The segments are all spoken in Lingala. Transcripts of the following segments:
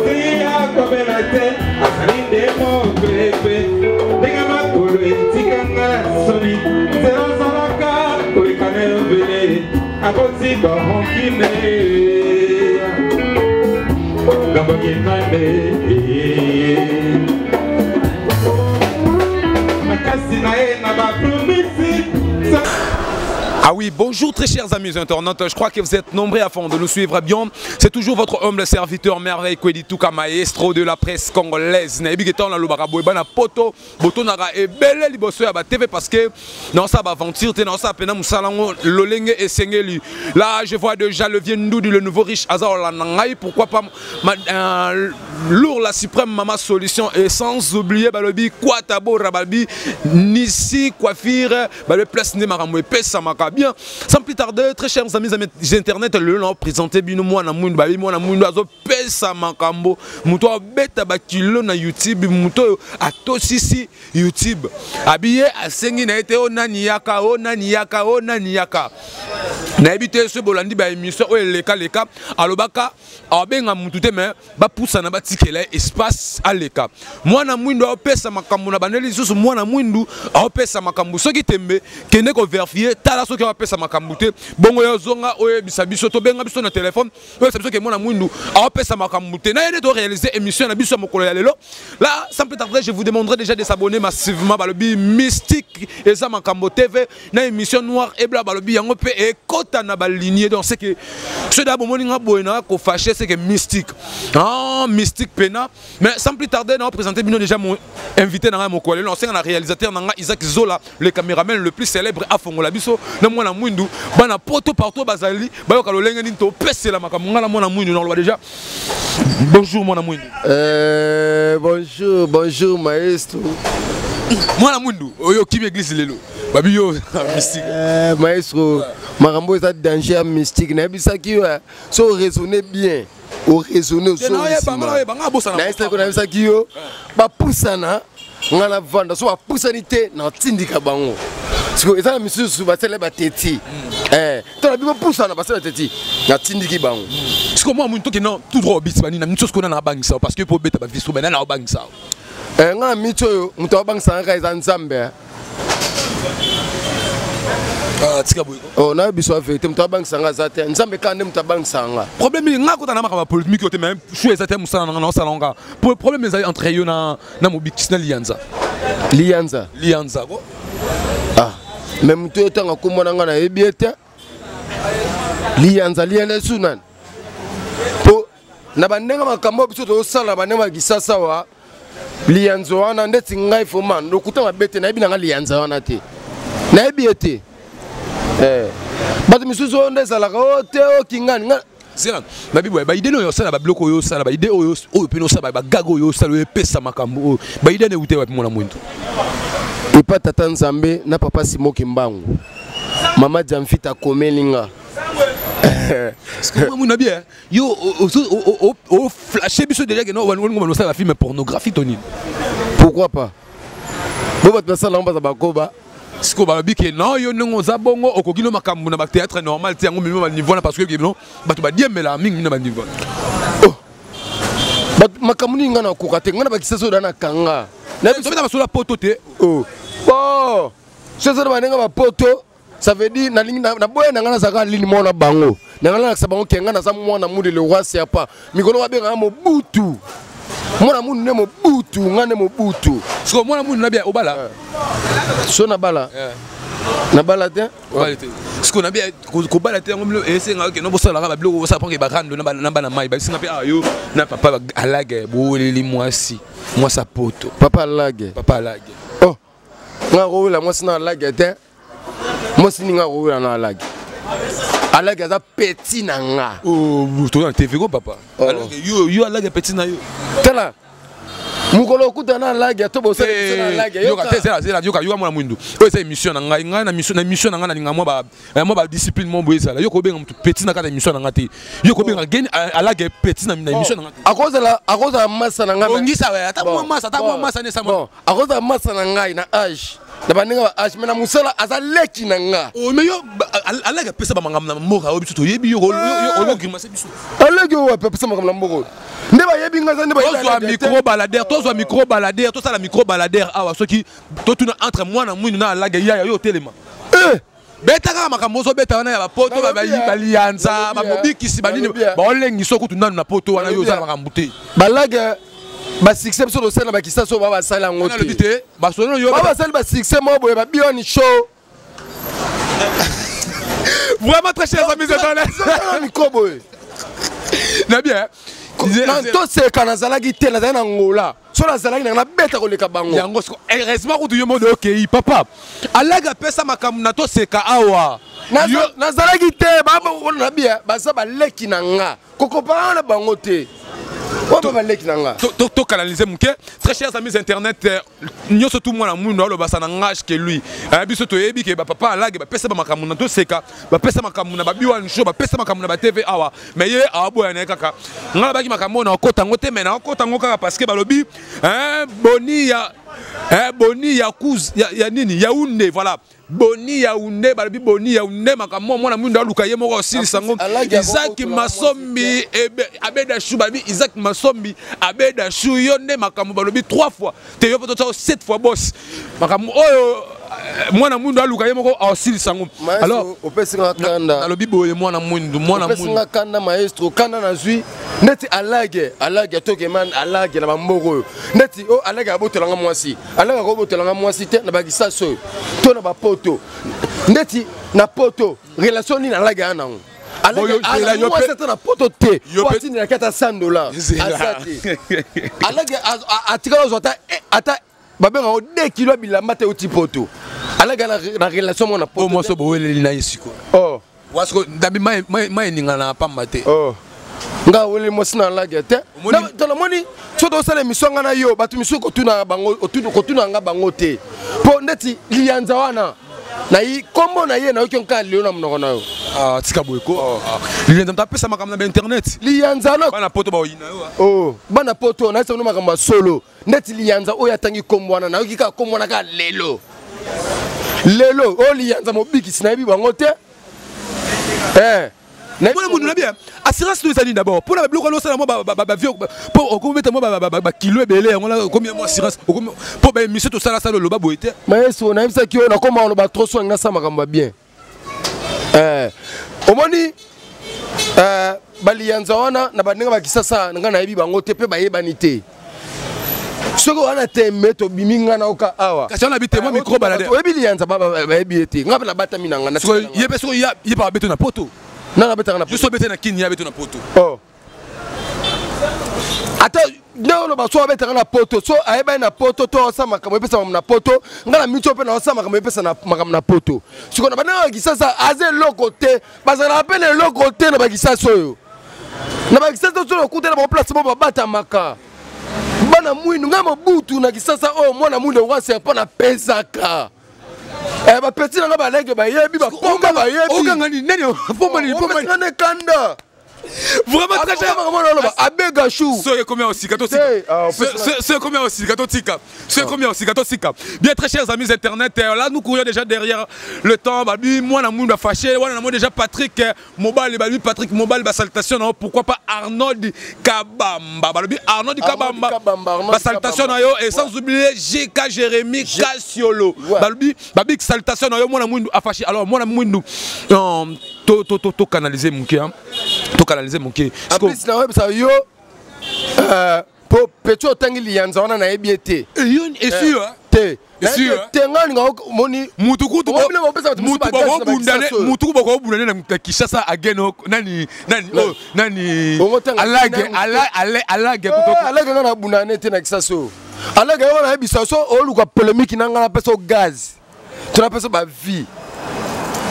Mwasi akobela te, azali nde mopepe. Ndenge makolo etika nga soni, nzela ozalaka koleka na yo bele, akoti baronkine. Ngambo kinande. Makasi na ye na bapromisi. Ah oui, bonjour très chers amis internautes, je crois que vous êtes nombreux à fond de nous suivre bien. C'est toujours votre humble serviteur Merveille Kwedituka, maestro de la presse congolaise. Nayebi ke ntango nalobaka boye bana poto botonaka ebele liboso ya ba TV parce que naosala baaventure te, naosala mpena mosala yango lolenge esengeli. Là, je vois déjà le vieux Ndoudi, le nouveau riche aza olanda ngai, pourquoi pas ma, lourd la suprême mama solution et sans oublier balobi Kwatabora balobi Nisi coiffure balobi place nde makambo epesamaka bien. Sans plus tarder, très chers amis, amis internet, le nom présenté bino mwana mwindu balobi mwana mwindu azopesa makambo, moto abeta bakilo na YouTube, moto oyo atosisi YouTube abiye asengi na ye te o nani yaka, o nani yaka, o nani yaka. Nayebi te soki bolandi ba émission oyo elekaleka, alobaka abenga mutu te mais bapusana batikela ye espace aleka. Mwana mwindu aopesa makambo na bandeli lisusu, mwana mwindu aopesa makambo soki tembe kende koverifie, tala soki aopesa makambo te, bongo yo zonga oyebisa biso, tobenga biso na telefone oyebisa biso ke mwana mwindu aopesa makambo te. Na ye nde toréaliser émission na biso ya mokolo ya lelo. Là, sans plus tarder, je vous demanderai déjà de s'abonner massivement. Balobi Mystique eza makambo TV na émission noir et blanc, balobi yango pe ekota na ba lignée. Donc c'est que ceux d'abord moni nga boye na ko fâcher, c'est que mystique. Ah, mystique pena. Mais sans plus tarder, na présenter bino déjà mon invité na mokolo. Non, c'est un réalisateur na Isaac Zola, le caméraman le plus célèbre à Fongola biso na mwana mwindu bana poto partout bazali bayoka lolenge nini to pesela makambo nga na mwana mwindu na loba déjà. Bonjour mwana mwindu. Bonjour, bonjour maestro. Mwana mwindu oyo kimi église lelo. Babi yo mystique. Maestro, makambo eza danger mystique. Nayebisaki yo, so raisonner bien. O raisonner Te, na oyeba, nga na oyeba, nga abosana. Nayebisaki nayebisaki yo, bapusana nga na vanda, so bapusani te na tindika bango. Siko eza na misusu basala bateti. To na bibo pusana basala bateti, na tindiki bango. Siko moi mwindu toke non tout droit obiti bani na misusu kona na bangisa parce que po beta ba viso bana na bangisa. Nga na miti oyo moto abangisa nga eza Nzambe. Ah, tika boye. Oh, na biso ya vérité, moto abangisa nga aza te. Nzambe kaka nde moto abangisa nga. Problème nini? Nga kota na makambo ya polémique oyo te, mais chou eza te mosala na nga, naosala nga. Problème ezali entre yo na mobikisi na Lianza. Lianza. Lianza ko. Ah, mais moto oyo tanga kombo na nga nayebi ye te. Lianza, Lianza esu nani? Po na bandenge makambo oyo biso tozosala na bandenge ya Kisasa wa Lianza wana ndeti ngai foma lokuta mabe te, nayebi na nga Lianza wana te. Nayebi ye te. Bato misusu oyo nde ezalaka, oyo te, oyo kingani, nga Zela, ba bibo, ba idée oyo osala, ba biloko oyo osala, ba idée oyo, oyo pe osala, ba gag oyo osala, oyo epesa makambo oyo. Ba idée ne ute wapi mwana mwindu? Epa tata Nzambe na papa Simo Kimbangu. Mama Jamfita akomeli nga. Parce que moi, mon abi, hein, yo, o, o, o, o, o, o, flasher biso déjà que non, on, on, on, on, film pornographique, Tony. Pourquoi pas? Bo bato basala yango baza bakoba. Siko balobi ke non, yo ndenge oza bongo, okoki no makambo na ba théâtre normal te, yango mimi ba niveau na parce que non, bato ba diembela mingi na ba niveau. Oh. Bato makambo nini nga na koka te, nga na bakisa so na kanga. Na biso na basola poto te. Oh. Bon. Soso na banenga ba poto, ça veut dire na lingi na boya na nga nazalaka lini mwana bango. Na nga nalakisa bango ke nga naza mwana mundu le roi serpent. Mikolo babenga nga Mobutu. Mwana mundu nde Mobutu, nga nde Mobutu. Siko mwana mundu na bia obala? So na bala. Na bala te? Obala te. Siko na bia kobala te yango milo esenga ke no bosala ka ba biloko bosala panke ba rando na ba na bana mai ba singa pe ah yo na papa alage boleli mwasi. Mwasi ya poto. Papa alage. Papa alage. Oh. Nga kowela mwasi na alage te. Mwasi ninga kowela na alage. Alage aza petit na nga. Oh, to na TV ko papa. Oh. Alors que yo yo alage petit na yo. Tala. Mokolo okuta na alage to bosala biso na alage. Yoka te zela zela yoka yoka mwana mwindu. Oyo eza émission na ngai, ngai na mission na émission na ngai nalinga mwa ba mwa ba discipline mwa boye ezala. Yo kobenga mutu petit na kati ya émission na ngai te. Yo kobenga geni alage petit na émission na ngai te. Akozala akozala masa na ngai. Ongisa we ata mwa masa ata mwa masa ne sa mwa. Bon, akozala masa na ngai na âge. Na bandenge ba âge mais na mosala aza leki na nga. Oh mais yo alage apesa ba makambo na mboka oyo biso toyebi yo yo yo grimace biso. Alage oyo apesa makambo na mboka oyo. Nde bayebi nga eza nde bayebi Tozwa Alaga te. micro baladeur, tozwa micro baladeur, tosala micro baladeur awa. Soki totuna entre mwana mwindu na Alaga, yaya, yo otelema. Eh! Beta kaka makambo ozobeta wana ya bapoto. Nalobi ya. Balianza. Nalobi ya. Bamobikisi banini. Nalobi ya. Baolengisa kutu nanu na poto wana, yo Nalobi oza na ya. makambo te. Balaga basuccès biso tosala na bakisasa oyo ba basala yango Nalobi te. te, basolo yo. Ba basali basuccès moko boye, babiwani show. Vraiment, très chers amis internet. Na micro boye. Na bien. Na toseka, nazalaki te, nazalaki na Ngola. So nazalaki nanga nabeta koleka bango. Yango siko, heureusement kutu yo modo okei. Papa Alaga apesa makambo na toseka awa. Nazalaki te. Wana nabia baza baleki na nga, kokopana na bango te, oyo baleki na nga. Tocanaliser moke, très chers amis internet. Nyonso tu mwana mwindu aloba, ça n'engage que lui. Biso toyebi ke bapapa Alage bapesa bamakambo na toseka, bapesa makambo na babiwani show, bapesa makambo na batv awa, mais ye awaboya na ye kaka. Ngai nabaki makambo oyo naokota yango te, mais naokota yango kaka parce que balobi, hein, boni ya, hein, boni ya kuz ya nini, Yaounde, voilà, boni Yaounde, balobi boni Yaounde, makambo mwana mwindu aluka ye moko osilisa yango. Alagi ya Isaac kokotola. Masombi Abeda Shu, balobi Isaac Masombi Abeda Shu, yo nde makambo. Balobi 3 fois te, yo mpo totia 7 fois boss. Makambo oyo mwana mwindu aluka ye moko aosilisa yango. Alors Maestro, opesi nga kanda. Nalobi boye, mwana mwindu, mwana Opesi mwindu. nga kanda, maestro. Kanda nazwi ndeti Alage, Alage atokema, Alage na bamboka oyo ndeti oyo Alage abotelanga mwasi, Alage akobotelanga mwasi te na bakisasi oyo to na bapoto. Ndeti na poto, relation nini Alage aya nango? Bon, zela, yo Mwasi ata na poto te. Yo Oyo atindelaki ata 100 $. Zela. Aza te. Alage atikala ozwa ata babengaka 2 kilo ya bilamba te oti poto. Alage na relation moko na Oyo poto. mwasi oyo boweleli na ye sikoyo. Oh. Wasiko ndabi mai eningana na pamba te. Oh. Nga aweleli mwasi na Alage te. To namoni so tosala émission nga na yo, bato misusu kotunaka bango, kotunaka nga bango te, mpo ndeti liyanza wana nayi nkombo na ye nayoki nka lelo na monoko na yo. Ah, tika boye ko. Liyanza moto apesa makambo na bainternet. Liyanza na Bana poto baoyina yo, ah. Oh, bana poto nayesa bino makambo ya solo. Ndeti liyanza oyo atangi nkombo wana, nayoki kaka nkombo wana kaka lelo lelo. Oyo liyanza mobikisi, nayebi bango te. Eh, Mpona mundu na bien, assurance to ezali d'abord mpona babiloko wana osala mwa bavie, mpo okomobeta mwa bakilo ebele yango wana okomi mwa assurance, mpo baémission tosalasala oloba boye te. Maestro, nayebisaki oyo nakoma oloba trop so nasala makambo ya bien. Eh, omoni, eh, baliyanza wana na bandenge bakisasa, ngai nayebi bango te mpe bayebani te. Soki wana tembe tobimi, ngai naoka awa. Kasi wana bi te mwa micro baladeur. Oyebi liyanza, bayebi ye te. Ngai mpe nabatami na ngai. Sikoyo ye mpe, soki ye pa babeto na poto. Nanga abetaka na Juste obete na Kini, ye abeto na poto. Oh. Ata nde oloba so abetaka na poto, so ayebani na poto to asala makambo epesa makambo na poto, ngai na miti oyo mpe naosala makambo epesa na makambo na poto. Sikoyo na bandenge ya Kisasa aza eloko te, bazalaka mpe na eloko te na bakisasa oyo. Na bakisasa so okutana bango place mo babatamaka bana mwindu. Ngai Mobutu na Kisasa oyo, mwana mwindu roi serpent, napesaka. Eh, bapeti na nga balege bayebi, baponga bayebi. Okanga nini nani, pomba nini, pomba nini? Opesi nga nde kanda. Vraiment très cher. Oloba abega chou. Soki ekomi ya osika, tosika. Soki ekomi ya osika, totika. Soki ekomi ya osika, tosika bien. Très chers amis internet, là nous courions déjà derrière le temps. Babi mwana mwindu afâché wana, namoni déjà Patrick Mobali, babi Patrick Mobali, basalutation na yo. Pourquoi pas Arnold Kabamba, balobi Arnold Kabamba, basalutation na yo. Et sans oublier JK Jérémy Kasiolo, balobi babi salutation na yo, mwana mwindu afâché. Alors mwana mwindu, to to to to canaliser moke, hein, to canaliser moke. En plus na oyebisa yo, po petit otangi liyanza wana, nayebi ye te. Esu Te te, nga ninga moni. Mutu kutu mutu bakobunda na Kinshasa ageno nani nani oyo nani, Alage, Alage. Alage, nga nabunda ne te na Kinshasa oyo. Alage yo nayebisa so oluka polémique na nga, napesa o gaz to napesa bavie,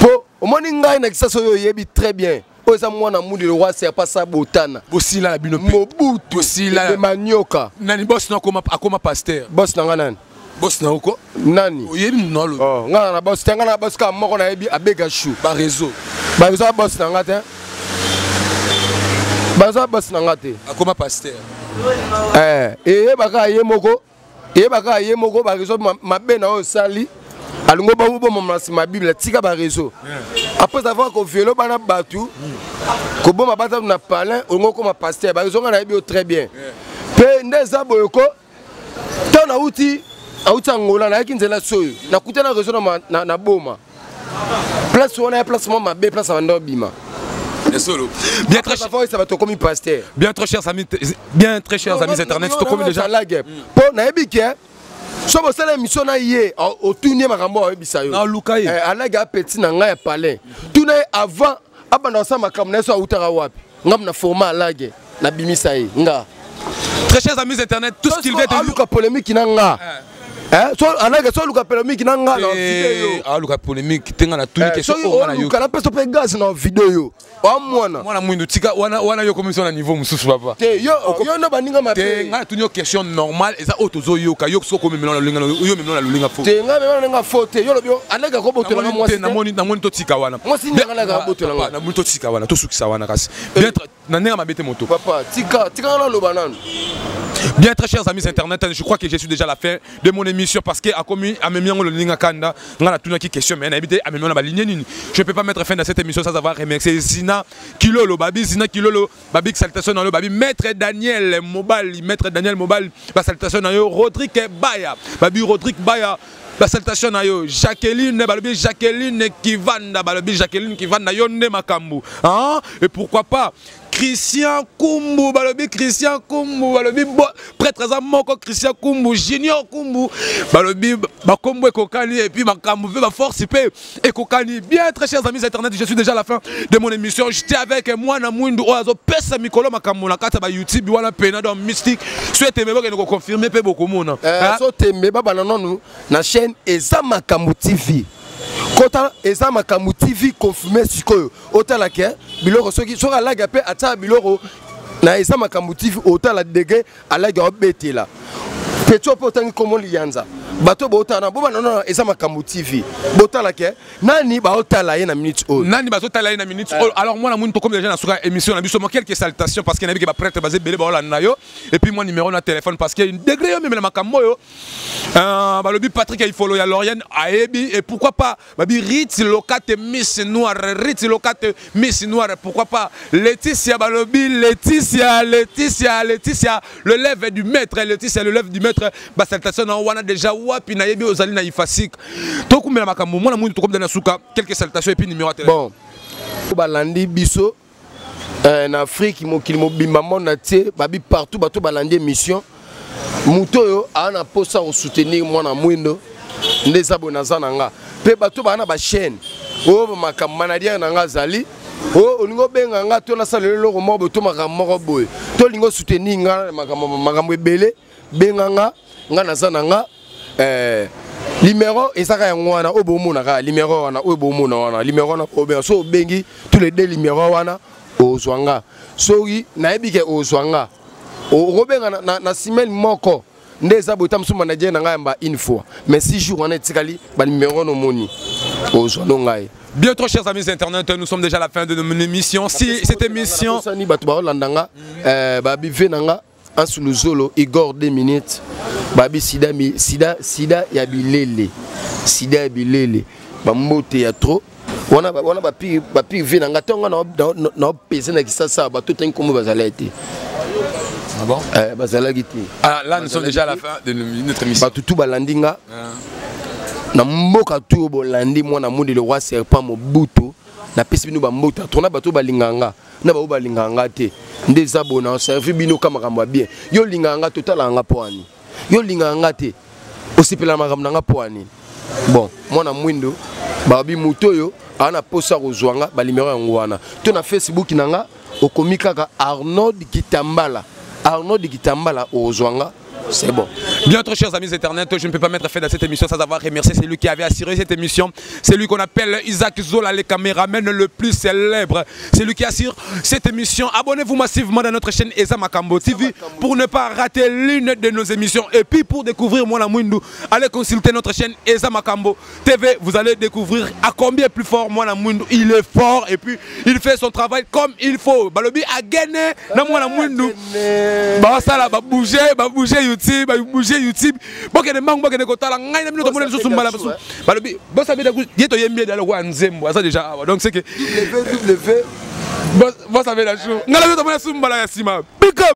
po omoni ngai na Kinshasa oyo oyebi très bien, oyo eza mwana mundi, le roi serpent sa botana. Bosila na bino mpe. Mobutu. Bosila. Manioka. Nani boss na akoma pasteur? Boss na nga nani? Boss na oko. Nani? Oyebi mutu na olobi. Oh, nga na boss te. Nga na boss kaka moko nayebi, abega chou. Baréseau. Baréseau boss na nga te, baza boss na nga te. Akoma pasteur. Eh, eyebaka ye moko, eyebaka ye moko. Baréseau mabe na oyo osali. Alingo baboma na nsima ya Bible, tika bareseau. Après avoir koviole bana bato, koboma bato na palin, olingo okoma pasteur. Bareseau nga nayebi yo très bien. Mpe nde eza boye ko ntango nauti auti Angola, nayaki nzela soyo, nakuta na réseau na boma place wana ya place mwa mabe, place abanda obima. Solo. Bien très cher. Ça va comme pasteur. Bien très chers amis, bien très chers amis internet, comme déjà. Po nayebi ke so bosala émission na ye, otuni ye makambo ayebisa yo. Naluka ye. Alage apeti na ngai ya palin, tuna ye avant abanda kosala makambo na ye, so autaka wapi. Ngambo na format alage, nabimisa ye nga. Très chers amis internet, tout ce qu'il veut aluka polémique na nga. So alage, so aluka polémique na nga na video. Aluka polémique te, nga na tuni question oyo nga na yo. Oluka napesa mpe gaz na video yo wa mwana. Mwana mwindu, tika wana wana, yo komisi na niveau mosusu, papa. Te, yo yo no baninga mabe. Te, nga natuni yo question normale, eza oyo tozoyoka. Yo soki okomemela na lolinga, yo memela na lolinga fo. Te, nga mema na nga fo te. Yo lobi alage akobotola mwasi te. Namoni totika wana. Mwasi nini alage abotola nga? Namoni totika wana, tosukisa wana. Kasi bien na ndenge mabe te, moto. Papa, tika, tika nga naloba nanu. Bien très chers amis internet, je crois que je suis déjà à la fin de mon émission parce que akomi amemi yango lolinga kanda. Nga natunaki question, mais nayebi te amemi na baligne nini. Je ne peux pas mettre fin à cette émission sans avoir remercié Zina Kilolo, babi Zina Kilolo, babi salutation na yo, babi maître Daniel Mobali, maître Daniel Mobali, ba salutation na yo, Rodrigue Baya, babi Rodrigue Baya, basalutation na yo, Jacqueline, balobi Jacqueline Kivanda, balobi Jacqueline Kivanda, yo nde makambo, hein? Et pourquoi pas Christian Kumbu, balobi Christian Kumbu, balobi prêtre aza moko, Christian Kumbu, Junior Kumbu, balobi bakombo ekokani et puis makambo mpe baforce mpe ekokani. Bien très chers amis internet, je suis déjà à la fin de mon émission. J'étais avec mwana mwindu oyo azopesa mikolo makambo na kati ya bayoutube wana pena donc mystique. So etembe, bokende koconfirme mpe bokomona. So tembe, babana nanu na chaîne Eza Makambo TV. Kota Eza Makambo TV, confirme sikoyo, otala ke biloko soki soki alage mpe atia biloko na Eza Makambo TV, otala dege alage aobetela petio mpe otangi kombo liyanza. Bato botala na bobana nano Eza Makambo TV, botala ke nani baotala ye na minute oyo. Nani bazotala ye na minute oyo. Alors mwana mwindu, tokomi déjà na suka émission na biso. Mo quelques salutations, parce que nayebi ke baprêtre baza ebele baolanda yo, et puis moi numéro na téléphone, parce que degré yo memela makambo oyo. Balobi Patrick Ifolo ya Loriane ayebi, et pourquoi pas babi Rit Locate Miss Noir, Rit Locate Miss Noir, pourquoi pas Laetitia, balobi Laetitia, Laetitia, Laetitia le lève du maître, Laetitia le lève du maître, basalutation na wana déjà wapi nayebi ozali na ifasik. Tokumela makambo, mwana mwindu, tokomi na suka. Quelques salutations et puis numéro ya téléphone. Bon, balandi biso na Afrique, mokili mobimba, monde entier, babi partout, bato balandi émission. Moto oyo aa na mposa kosoutenir mwana mwindo, nde eza boye, naza na nga mpe bato baa na bachaîne oyo makambo manager na nga azali oyo olingi obenga nga to nasalela eloko moko boye to makambo moko boye to olingi osoutenir nga na makambo ebele, benga nga. Nga naza na nga numéro ezaka yango wana oyo bomona kaka, numéro wana oyo bomona wana, numéro wana obenga. So obengi tous les deux numéro wana, ozwa nga. Soki nayebi ke ozwa nga, okobenga na semaine moko nde eza boye. Ta mosusu manager na ngai yamba une fois, mais 6 jours wana etikali, banumero wana omoni, ozwa no ngai. Bien trop chers amis internautes, nous sommes déjà à la fin de notre émission. Si cette émission Osani bato baolanda nga, babive na nga Ansuluzolo Igor 2 minutes, babi sida sida sida ya bilele, sida ya bilele, bambote ya trop wana wana, bapire ve na nga ntongo naopese na Kisasa, bato tangi kombo bazalaki te. Ah bon. Bazalaki te. Ah, là, nous sommes déjà à la fin de notre émission. Bato tu balandi nga na mboka tu oyo bolandi mwana mundi le roi serpent Mobutu, napesi bino bambote tona bato balingaka nga na bao balingaka nga te. Nde eza boye, na servi bino ka makambo ya bien. Yo olingaka nga, totalaka nga mpo ani. Yo olingaka nga te, osepela makambo na nga mpo ani. Bon, mwana mwindo, babi moto oyo aa na posa ya kozwa nga, banumero yango wana to na Facebook na nga, okomi kaka Arnold Kitambala, Arnold Kitambala, ozwa nga, c'est bon. Bien trop chers amis internautes, je ne peux pas mettre fin à cette émission sans avoir remercié celui qui avait assuré cette émission. C'est lui qu'on appelle Isaac Zola, le caméraman le plus célèbre. C'est lui qui assure cette émission. Abonnez-vous massivement dans notre chaîne Eza Makambo TV pour ne pas rater l'une de nos émissions. Et puis pour découvrir Mwana Mwindu, allez consulter notre chaîne Eza Makambo TV. Vous allez découvrir à combien plus fort Mwana Mwindu. Il est fort et puis il fait son travail comme il faut. Balobi a gagné na Mwana Mwindu. Bah ça là, va bouger, va bouger YouTube, va bouger. YouTube. Bokende mbangu, bokende kotala ngai na bino, tomoni lisusu mbala mosusu. Balobi bosabeta ye, toyembi ye lokola nzembo aza déjà awa. Donc c'est que www. Bosabela jour, ngai na bino tomoni lisusu mbala ya nsima. Big up.